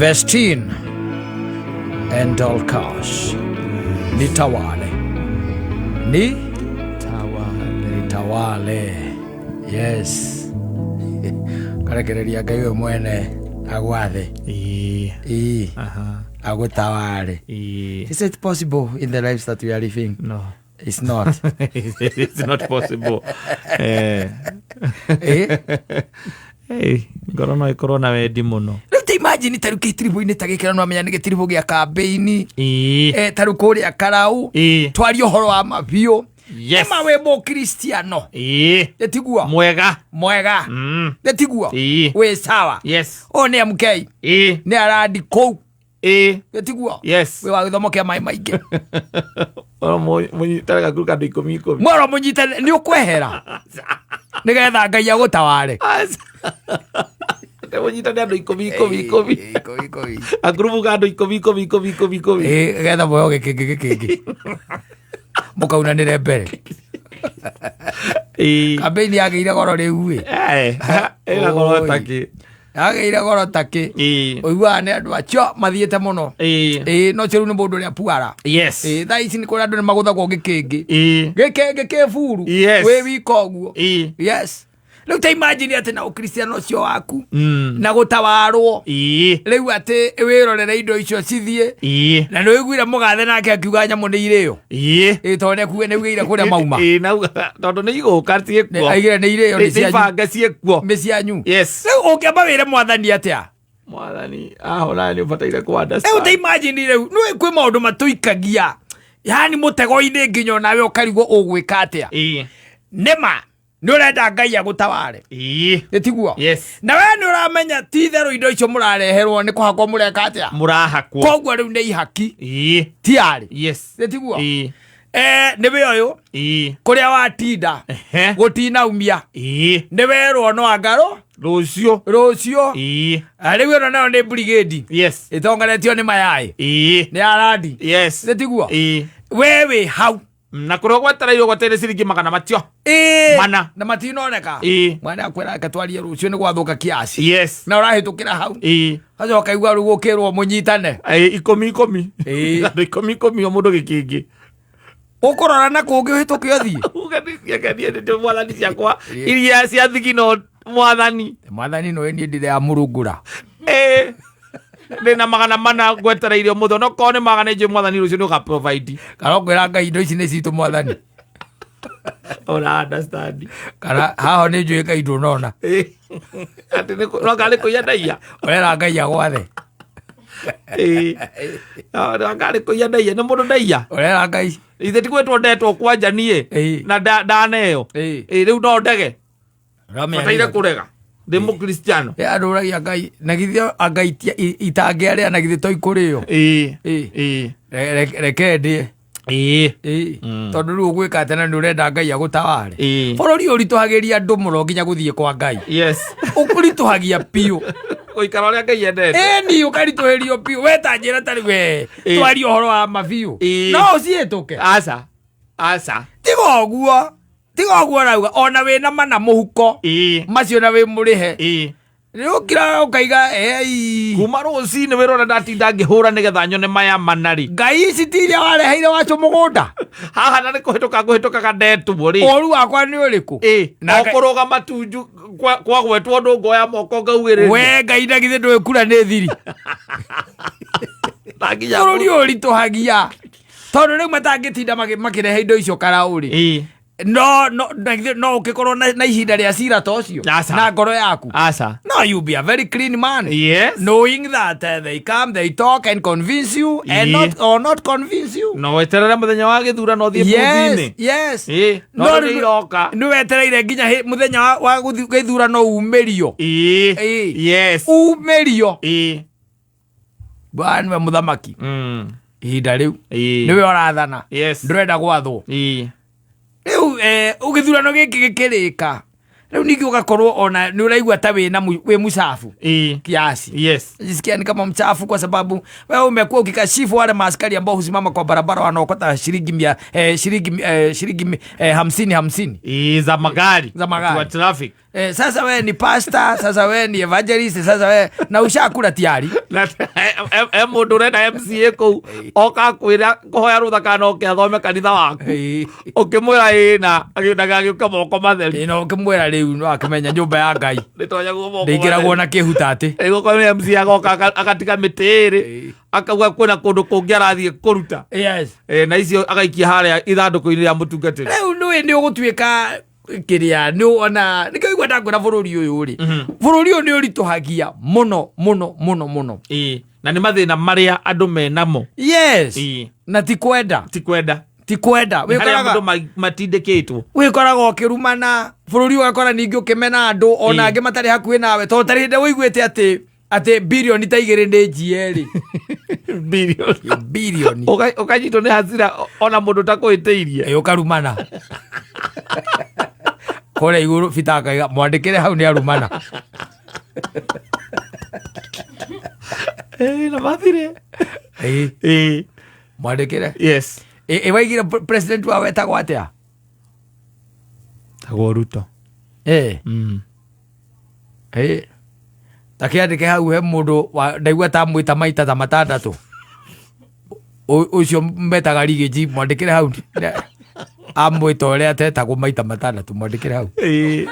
Vestine and Dorcas. Nitawale. Ni Tawale. Nitawale. Yes. Karekereria Ngai we mwene agwathe. Ĩĩ. Ii. Aha. Agũtawale. Ĩĩ. Is it possible in the lives that we are living? No. It's not. It's not possible. Eh. Eh? Hey, ngoro no ĩkorwo na wendi mũno. Rĩu ta imagine ta rĩu gĩtiribũ-inĩ ta gĩkĩ na nĩwamenya nĩ gĩtiribũ gĩa kambĩini. Ĩĩ. Eh, ta rĩu kũrĩa Karau. Ĩĩ. Twarie ũhoro wa mabiũ. Yes. Ĩma wĩ mũkristiano. Ĩĩ. Ĩtiguo. Mwega. Mwega. Ĩtiguo. Ĩĩ. Wĩ sawa. Yes. Ũyũ nĩ MK. Ĩĩ. Nĩ arandi kũu. Ĩĩ. Ĩtiguo. Yes. Wĩ wa gĩthomo kĩa maĩ maingĩ. Oro mũnyitane gakuru ka andũ ikũmi ikũmi. Mwero mũnyitane nĩ ũkwehera. Nĩgetha Ngai agũtaware. Aca. Mũnyitane andũ ikũmi ikũmi ikũmi. Ĩĩ, ikũmi ikũmi. Gakurubu ka andũ ikũmi ikũmi ikũmi ikũmi ikũmi. Ĩĩ, getha muoyo gĩkĩngĩ gĩkĩngĩ. Mũkaunanĩre mbere. Ĩĩ. Kambĩini yagĩire goro rĩu ĩ. Eh, ĩgakorwo Oi. takĩ. Yagĩire goro takĩ. Ĩĩ. Ũiguaga nĩ andũ acio mathiĩte mũno. Ĩĩ. Ĩĩ, no cio rĩu nĩ mũndũ ũrĩa puara. Yes. Ĩĩ, thaa ici nĩ kũrĩ andũ nĩ magũthagwo gĩkĩngĩ. Ĩĩ. Gĩkĩngĩ kĩ buru. Yes. Wĩ wika ũguo. Ĩĩ. Yes. Rĩu ta imagine atĩ na ũkristiano ũcio waku Mm. na gũtawarwo Ĩĩ. rĩu atĩ wĩrorere indo icio cithiĩ Ĩĩ. na nĩ ũiguire mũgathe nake akiuga nyamũ nĩ irĩo. Ĩĩ. Ĩĩ, tondũ nĩ akuge nĩ augĩire kũrĩa mauma. Ĩĩ, nauga tondũ nĩ igũka ciĩkuo. Aigire nĩ irĩo nĩ Nĩ cianyu. ibange ciĩkuo. Nĩ cianyu. Yes. Rĩu ũngĩamba wĩre mwathani atĩa? Mwathani ahona nĩ ũbataire kũ Rĩu ta imagine rĩu nĩ kwĩ maũndũ matũikagia yani mũtego-inĩ nginya onawe ũkarigwo ũgwĩka atĩa. Ĩĩ. Nĩma nĩ ũrenda Ngai agũtaware. Ĩĩ. Ĩtiguo? Yes. Na we nĩ ũramenya ti itherũ indo icio mũrareherwo nĩ kũhakwo mũreka atĩa? Mũrahakwo. Koguo rĩu nĩ ihaki Ĩĩ. ti arĩ. Yes. Ĩtiguo? Ĩĩ. Eh, nĩ wĩ ũyũ Ĩĩ. kũrĩa watinda Ehe. gũtinaumia Ĩĩ. nĩ werwo no angarũ Rũciũ. rũciũ. Ĩĩ. Ah, rĩu ĩno nayo nĩ brigade Yes. ĩtongoretio nĩ mayai Ĩĩ. nĩ arandi. Yes. Ĩtiguo? Ĩĩ. We wĩ hau. Na kũrĩa gwetereirwo gwetereire ciringi magana matio. Ĩĩ. Mana. Na matinoneka. Ĩĩ. Mwana akwĩra reke twarie rũciũ nĩ gwathũka kiasi. Yes. Na ũrahĩtũkĩra hau. Ĩĩ. Gacoka igua rĩu gũkĩrwo mũnyitane. Ĩĩ, ikũmi ikũmi. Ĩĩ. Andũ ikũmi ikũmi o mũndũ gĩkĩngĩ. Ũkũrora na kũngĩ ũhĩtũke ũthiĩ. Uga nĩ niĩ mwathani ciakwa iria cia thigino mwathani. Mwathani nĩwe niĩ ndirĩ ya mũrungura. Ĩĩ. Ndĩna 400 ngwetereire ũmũthĩ onokorwo nĩ magana njũĩ mwathani rũciũ nĩ ũga provide. Kana ũkwĩra Ngai indo ici nĩ citũ mwathani. Ora understand. Kana haho nĩ njũĩ Ngai ndũnona. Ĩĩ. Atĩ nĩ no ngarĩ kũiya ndaiya. Ũrera Ngai agwathe. Ĩĩ. No ngarĩ kũiya ndaiya nĩ mũndũ ndaiya. Ũrera Ngai. Ithe ti gwĩtwo ndetwo kwanja niĩ Ĩĩ. na ndaneo. Ĩĩ. Ĩĩ rĩu no ndege. Ũramenya Bataire nĩ- kũrega. Ndĩ mũkristiano. Ĩ, andũ ũragia Ngai na githĩ anga itangĩarĩa na githĩ to ikũrĩo. Ĩĩ. Ĩĩ. Ĩĩ. Reke ndĩe. Ĩĩ. Ĩĩ. Tondũ rĩu ũgwĩka atĩa na nĩ ũrenda Ngai agũtaware. Ĩĩ. Bũrũri ũritũhagĩria andũ mũno nginya gũthiĩ kwa Ngai. Yes. Ũkũritũhagia biũ. Gũikara ũrĩa Ngai endete. Ĩni ũkaritũhĩrio biũ. We ta njĩra tarĩ we Ĩĩ. twarie ũhoro wa mabiũ. Ĩĩ. No ũciĩtũke. Aca. Aca. Tiga ũguo. Tiga ũguo ũrauga ona wĩna mana mũhuko. Ĩĩ. Macio na wĩ mũrĩhe. Ĩĩ. Nĩ ũkira ũkaiga ei. Kuma rũcinĩ wĩra ũrĩa ndatinda ngĩhũra nĩgetha nyone maya mana rĩ. Ngai ici ti iria wareheire wacu mũgũnda. Haha na nĩ kũhĩtũka ngũhĩtũkaga ndetwo rĩ. Ũru wakwa nĩ ũrĩkũ? Ĩĩ. Na O Ngai- kũrũgama tunju kwagwetwo ũndũ ngoya moko ngaugĩrĩria. We Ngai na githĩ ndũĩ kura nĩ thiri. Na nginya Bũrũri ũritũhagia. Tondũ rĩu matangĩtinda makĩrehe indo icio karaũ rĩ. Ĩĩ. No no na githĩ no ũngĩkorwo na ihinda rĩa cira ta ũcio Aca. na ngoro yaku. Aca. No, you be a very clean man. Yes. Knowing that they come, they talk and convince you and Ĩĩ. not or not convince you. No weterere mũthenya wa gĩthurano ũthiĩ Yes, booth-inĩ. yes. Ĩĩ. No No rĩu nĩ iroka. nĩ wetereire nginya mũthenya wa gũthiĩ gĩthurano umĩrio. Ĩĩ. Ĩĩ. Yes. Umĩrio. Ĩĩ. Bwana nĩwe mũthamaki ihinda rĩu Ĩĩ. nĩwe ũrathana. Yes. Ndũrenda gwathwo. Ĩĩ. Rĩu gĩthurano gĩkĩ gĩkĩrĩka rĩu ningĩ ũgakorwo ona nĩ ũraigua ta wĩna wĩ mũcabu Ĩĩ. kiasi. Yes. Jisikia ni kama mchafu kwa sababu wewe umekuwa ukikashifu wale maaskari ambao husimama kwa barabara wanaokota shilingi mia, shilingi 50 50 Ĩĩ, za magari. Za magari. Wa traffic. Sasa we ni pastor, sasa we ni evangelist, sasa we na ushakula tiari. Na e mũndũ ũrenda MCA kũu oka kwĩra kũhoya rũtha kana oke athome kanitha waku. Ũkĩmwĩra ĩĩ na agĩũka moko matheri. Ĩno ũkĩmwĩra rĩu no akĩmenya nyũmba ya Ngai Nĩtonyagwo moko. Ndĩingĩragwo na kĩhuta atĩ. Ĩgũkorwo nĩ MCA agoka agatiga mĩtĩ ĩrĩ akauga kwĩna kũndũ kũngĩ arathiĩ kũruta. Yes. Na icio agaikia harĩa ithandũkũ-inĩ rĩa mũtungatĩri. Rĩu nĩũĩ nĩ ũgũtuĩka kĩrĩa nĩ ona nĩkĩo igua ndakwĩra bũrũri ũyũ rĩ, bũrũri ũyũ nĩ ũritũhagia mũno mũno mũno mũno. Ĩĩ, na nĩ mathĩna marĩa andũ menamo. Yes. Ĩĩ. Na ti kwenda. Ti kwenda. Ti kwenda. Nĩ harĩa andũ matindĩkĩtwo. Wĩkoraga ũkĩrumana bũrũri, ũgakora ningĩ ũkĩmena andũ ona angĩ matarĩ hakuhĩ nawe, tondũ tarĩ hĩndĩ ũiguĩte atĩ birioni ta 2 nĩ njie rĩ. Birioni. Birioni. Ũkanyitwo nĩ hasira ona mũndũ ũtakũhĩtĩirie. Ĩ, ũkarumana kũrĩa igũrũ bita akaiga mwandĩkĩre hau nĩ arumana. Ĩĩ, na mathire. Ĩ, Ĩĩ. mwandĩkĩre. Yes. Ĩ, waigire president wao etagwo atĩa? Tagwo Ruto. Ĩ. Ĩ. Takĩandĩke hau he mũndũ ndaigua ta mwĩta maita ta matandatũ. Ũcio metaga rigĩji, mwandĩkĩre hau amwĩta ũrĩa atetagwo maita matandatũ, mwandĩkĩre hau. Ĩĩ.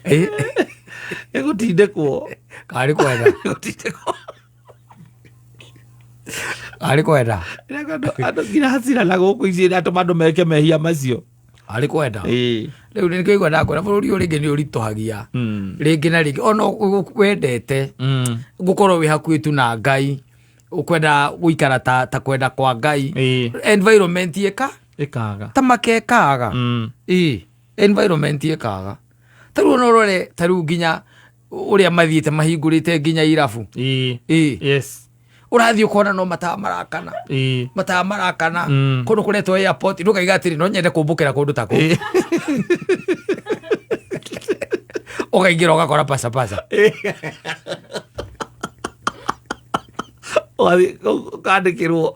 Ĩ. Ĩgũtindĩkwo. Karĩ kwenda. Ĩgũtindĩkwo. Arĩ kwenda. Andũ nginya hasira na gũkũ ici iratũma andũ meke mehia macio. Arĩ kwenda. Ĩĩ. Rĩu nĩkĩo igua ndakwĩra bũrũri ũyũ rĩngĩ nĩ ũritũhagia rĩngĩ na rĩngĩ ona wendete gũkorwo wĩ hakuhĩ tu na Ngai, ũkwenda gũikara ta kwenda kwa Ngai. Ĩĩ. Environment ĩka Ĩkaga. ta makekaga. Ĩĩ, environment ĩkaga. Ta rĩu ona ũrore ta rĩu nginya ũrĩa mathiĩte mahingũrĩte nginya irabu. Ĩĩ. Ĩĩ. Yes. Ũrathiĩ ũkona no matawa marakana. Ĩĩ. Matawa marakana. Kũndũ kũretwo airport ndũkaiga atĩrĩ no nyende kũmbũkĩra kũndũ ta kũu. Ũkaingĩra ũgakora pasapasa. Ũgathiĩ ũkandĩkĩrwo.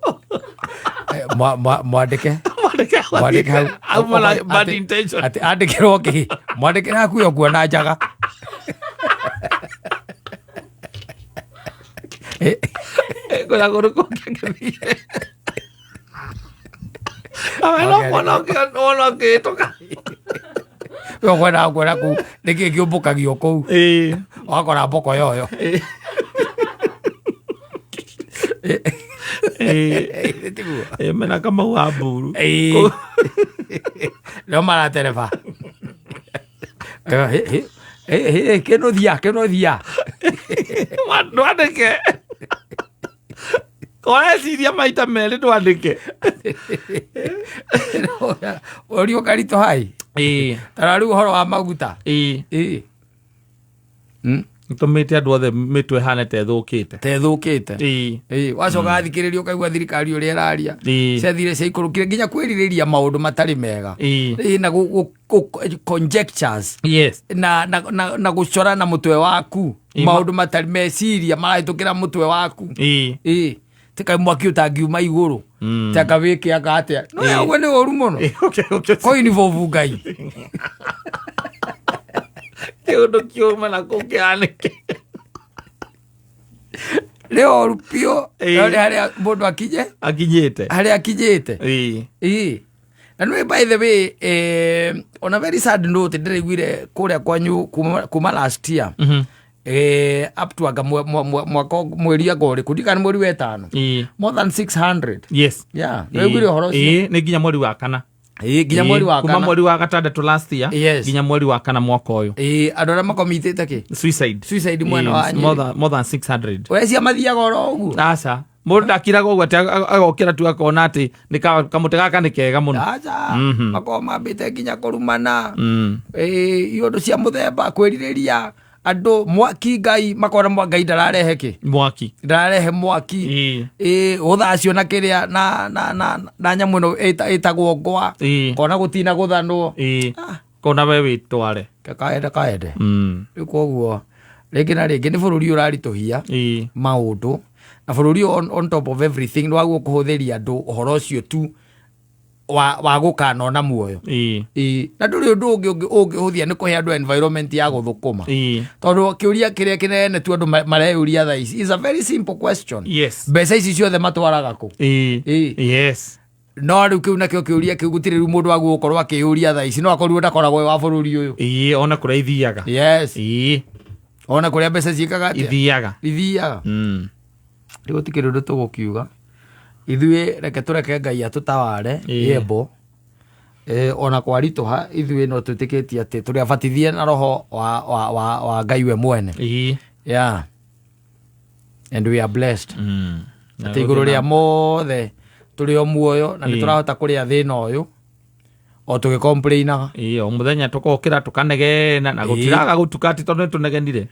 Mwandĩke. Mwandĩke. Mwandĩke hau. Auma na bad intention. Atĩ andĩkĩrwo kĩ? Mwandĩkĩre hakuhĩ ũkuona njaga. Kwĩna kũndũ kũngĩ angĩthiĩ. Nawe no kuona wona ũkĩhĩtũka. We ũkwendaga kuona kũu nĩkĩ kĩũmbũkagio kũu. Ĩĩ. Ũgakora mboko yoyo. Ĩĩ. Tiguo. Ĩĩ, mena Kamau wa Mburu. Ĩĩ. Nĩo maratereba. Kĩnũthia kĩnũthia. Ndwandĩke. Ũreciria maita merĩ ndwandĩke. Ũria ũkaritũhai. Ĩĩ. Tara rĩu ũhoro wa maguta. Ĩĩ. Ĩĩ. Ĩtũmĩte andũ othe mĩtwe ĩhane ta ĩthũkĩte. Ta ĩthũkĩte. Ĩĩ. Ĩĩ, wacoka athikĩrĩria ũkaigua thirikari ũrĩa ĩraria. Ĩĩ. Ciathire ciaikũrũkire nginya kwĩrirĩria maũndũ matarĩ mega. Ĩĩ. Ĩĩ, na conjectures. Yes. Na gũcora na mũtwe waku. Ĩĩ, Maũndũ matarĩ meciria marahĩtũkĩra mũtwe waku. Ĩĩ. Ĩĩ. Tika mwaki ũtangiuma igũrũ. Taka wĩke anga atĩa. No ũguo nĩ ũru mũno. Okay, okay. Koinibobu Ngai. Kĩũndũ kĩũma na kũu kĩhanĩke. Nĩ ũru biũ. Ĩĩ. No nĩ harĩa mũndũ akinye. Akinyĩte. Harĩa akinyĩte. Ĩĩ. Ĩĩ. Na nĩ by the way, on a very sad note ndĩraiguire kũrĩa kwanyu kuma last year. Up to anga mwaka mweri anga ũrĩkũ ndikana mweri wa ĩtano. Ĩĩ. More than 600. Yes. Yeah, nĩwaiguire ũhoro ũcio? Ĩĩ, nĩ nginya mweri wa kana. Ĩĩ, nginya mweri wa Kuma kana. mweri wa gatandatũ last year Yes. nginya mweri wa kana mwaka ũyũ. Ĩĩ, andũ arĩa makomitĩte kĩ? Suicide. Suicide mwena Ĩĩ, wa Nyĩrĩ. more than 600. Ũrecia mathiaga oro ũguo? Aca. Mũndũ ndakiraga ũguo atĩ agokĩra tu akona atĩ nĩ kamũtĩ gaka nĩ kega mũno. Aca, makoragwo mambĩte nginya kũrumana. Ĩĩ, iũndũ cia mũthemba kwĩrirĩria andũ mwaki Ngai makona Ngai ndararehe kĩ? Mwaki. Ndararehe mwaki. Ĩĩ. Ĩĩ, gũthacio na kĩrĩa na nyamũ ĩno ĩtagwo ngwa. Ĩĩ. Kona gũtina gũthanwo. Ĩĩ. Kona we wĩtware. Kaende kaende. Rĩu koguo rĩngĩ na rĩngĩ nĩ bũrũri ũraritũhia Ĩĩ. maũndũ na bũrũri ũyũ on top of everything nĩ waguo kũhũthĩria andũ ũhoro ũcio tu wa gũkanona muoyo. Ĩĩ. Na ndũrĩ ũndũ ũngĩ ũngĩhũthia nĩ kũhe andũ environment ya gũthũkũma, tondũ kĩũria kĩrĩa kĩnene tu andũ mareyũria thaa ici is a very simple question: mbeca ici ciothe matwaraga kũ? Ĩĩ. No rĩu kĩu nakĩo kĩũria kĩu gũtirĩ rĩu mũndũ wagwo gũkorwo akĩyũria thaa ici, no akorirwo ndakoragwo wĩ wa bũrũri ũyũ. Ĩĩ, ona kũrĩa ithiaga. Ona kũrĩa mbeca ciĩkaga atĩa? Ithiaga. Ithiaga. Rĩu gũtikĩrĩ ũndũ tũgũkiuga ithuĩ, reke tũreke Ngai atũtaware. Yembo. Ona kwaritũha, ithuĩ no twĩtĩkĩtie atĩ tũrĩ abatithie na roho wa Ngai we mwene. Yeah, and we are blessed atĩ igũrũ rĩa mothe tũrĩ o muoyo na nĩ tũrahota kũrĩa thĩna ũyũ o tũgĩkomplainaga. Ĩĩ, o mũthenya tũkokĩra tũkanegena na gũtiraga gũtuka atĩ tondũ nĩ tũnegenire.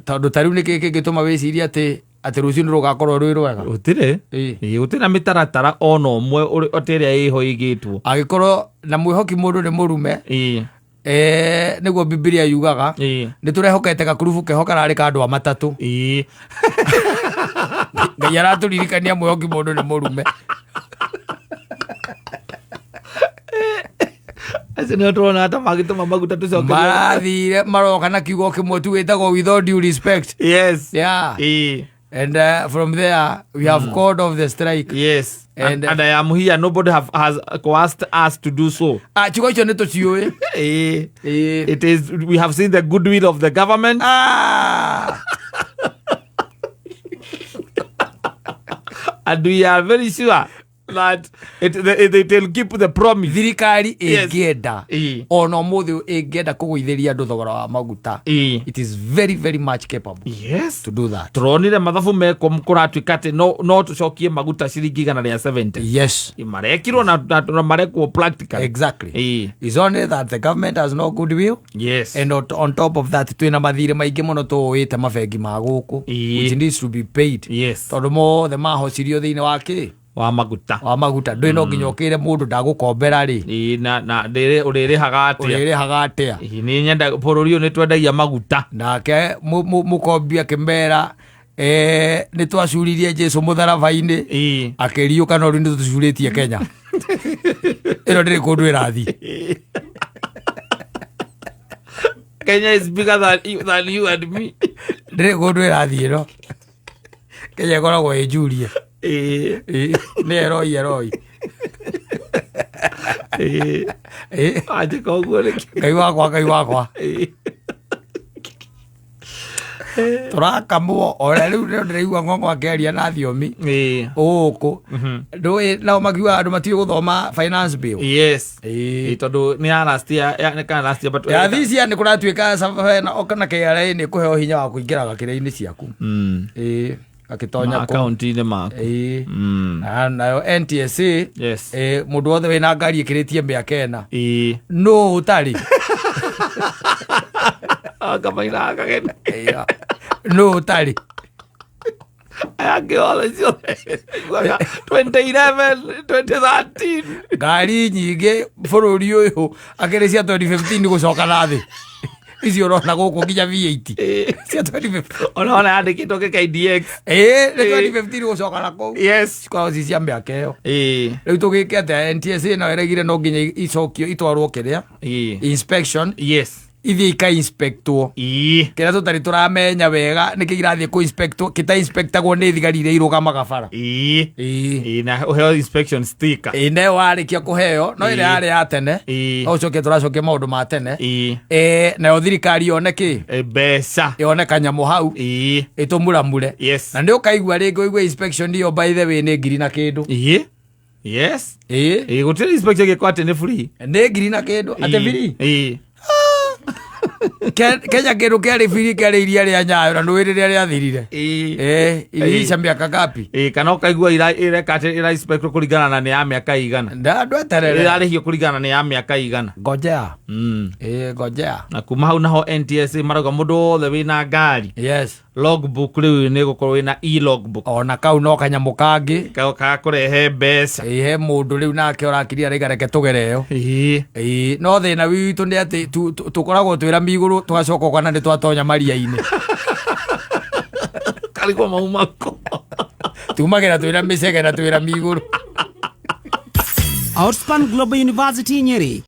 Tondũ ta rĩu nĩkĩ kĩngĩtũma wĩcirie atĩ rũciũ nĩ rũgakorwo rwĩ rwega? Gũtirĩ. Ĩĩ, gũtirĩ na mĩtaratara ona ũmwe atĩ ĩrĩa ĩho ĩigĩtwo. Angĩkorwo na mwĩhoki mũndũ nĩ mũrume, nĩguo Bibilia yugaga, nĩ tũrehokete gakurubu keho kararĩ ka andũ a matatũ. Ngai aratũririkania mwĩhoki mũndũ nĩ mũrume. Acio nĩo tũrona ta magĩtũma maguta tũcokerie. Marathire maroka na kiugo kĩmwe tu wĩtagwo "with all due respect". And from there we have called off the strike. And I am here, nobody has coerced us to do so. Ah, ciugo icio nĩ tũciũĩ. It is, we have seen the goodwill of the government. And we are very sure that it will keep the promise. Thirikari ĩngĩenda, ona ũmũthĩ ĩngĩenda kũgũithĩria andũ thogora wa maguta, it is very very much capable to do that. Tũronire mathabu mekwo, kũratuĩka atĩ no tũcokie maguta ciringi 170. Marekirwo na marekwo practically. It's only that the government has no goodwill. And on top of that, twĩna mathirĩ maingĩ mũno tũũĩte mabengi ma gũkũ, which needs to be paid, tondũ mothe mahocirio thĩinĩ wa kĩ? Wa maguta. Wa maguta. Ndũĩ no nginya ũkĩre mũndũ ndagũkombera rĩ. Ĩĩ, na ũrĩrĩhaga atĩa? Ũrĩrĩhaga atĩa? Ĩĩ, nĩ nyenda bũrũri ũyũ nĩ twendagia maguta. Nake mũkombi akĩmera, nĩ twacuririe Jesu mũtharaba-inĩ, akĩriũka, no rĩu nĩ tũcurĩtie Kenya ĩno, ndĩrĩ kũndũ ĩrathiĩ. Kenya is bigger than you and me. Ndĩrĩ kũndũ ĩrathiĩ ĩno Kenya, ĩkoragwo ĩ njurie. Nĩ eroi eroi. Anjĩka ũguo nĩkĩ? Ngai wakwa, Ngai wakwa. Tũrakamwo ona rĩu nĩo ndĩraigua ng'ong'o akĩaria na thiomi ũkũ ndũĩ, nao makiuga andũ matiũĩ gũthoma finance bill. Ĩĩ, tondũ nĩ ya last year, nĩ kana last year, but ya this year nĩ kũratuĩka na KRA nĩ kũheo hinya wa kũingĩra gakĩra-inĩ ciaku. Ĩĩ, gakĩtonya kũ Akaunti-inĩ maku. Ĩĩ. Na nayo NTSA, mũndũ wothe wĩna ngari ĩkĩrĩtie mĩaka 4. Nũ ũtarĩ? Kamaina kageni. Ĩya. Nũ ũtarĩ? Aya angĩ othe ciothe iguaga 2011, 2013. Ngari nyingĩ bũrũri ũyũ akĩrĩ cia 2015 gũcoka na thĩ, icio ũrona gũkũ nginya V8 cia 2015. Ona yandĩkĩtwo KDX. Ĩĩ, nĩ 2015 gũcoka na kũu. Cikoragwo ci cia mĩaka ĩyo. Rĩu tũgĩke atĩa? NTSA nayo ĩregire no nginya icokio itwarwo kĩrĩa, inspection, ithiĩ ika-inspectwo. Kĩrĩa tũtarĩ tũramenya wega nĩkĩ irathiĩ kũ-inspectwo kĩta-inspectagwo nĩ thigari iria irũgamaga bara. Ĩĩ, na ũheo inspection sticker. Ĩĩ, nayo warĩkia kũheo no ĩrĩa yarĩ ya tene. No ũcoke tũracokia maũndũ ma tene. Nayo thirikari yone kĩ? Mbeca. Yone kanyamũ hau, ĩtũmuramure. Na nĩ ũkaigua rĩngĩ ũigue inspection ĩyo, by the way, nĩ ngiri na kĩndũ. Ĩĩ, yes. Ĩĩ. Ĩĩ, gũtirĩ inspection ĩgĩkwo atĩ nĩ free. Nĩ ngiri na kĩndũ atĩ free. Kenya kĩndũ kĩarĩ free kĩarĩ iria rĩa Nyayo, na nĩũĩ rĩrĩa rĩathirire. Iliisha miaka ngapi? Ĩĩ, kana ũkaigua ĩreka atĩ ĩra inspect kũringana na nĩ ya mĩaka igana. Ndandweterere. Ĩrarĩhio kũringana na nĩ ya mĩaka igana. Ngojea. Ĩĩ, ngojea. Na kuma hau naho NTSA marauga mũndũ wothe wĩna ngari, logbook rĩu nĩ gũkorwo wĩna e-logbook. Ona kau no kanyamũ kangĩ. Gakũrehe mbeca. Ĩĩ, he mũndũ rĩu nake ũrakiria raiga reke tũgere ĩyo. Ĩĩ, no thĩna witũ nĩ atĩ tũkoragwo twĩ rami igũrũ, tũgacoka ũkona nĩ twatonya maria-inĩ. Karigwo mauma kũ? Tumagĩra twĩna mĩcege na twĩ rami igũrũ. Outspan Global University, Nyeri.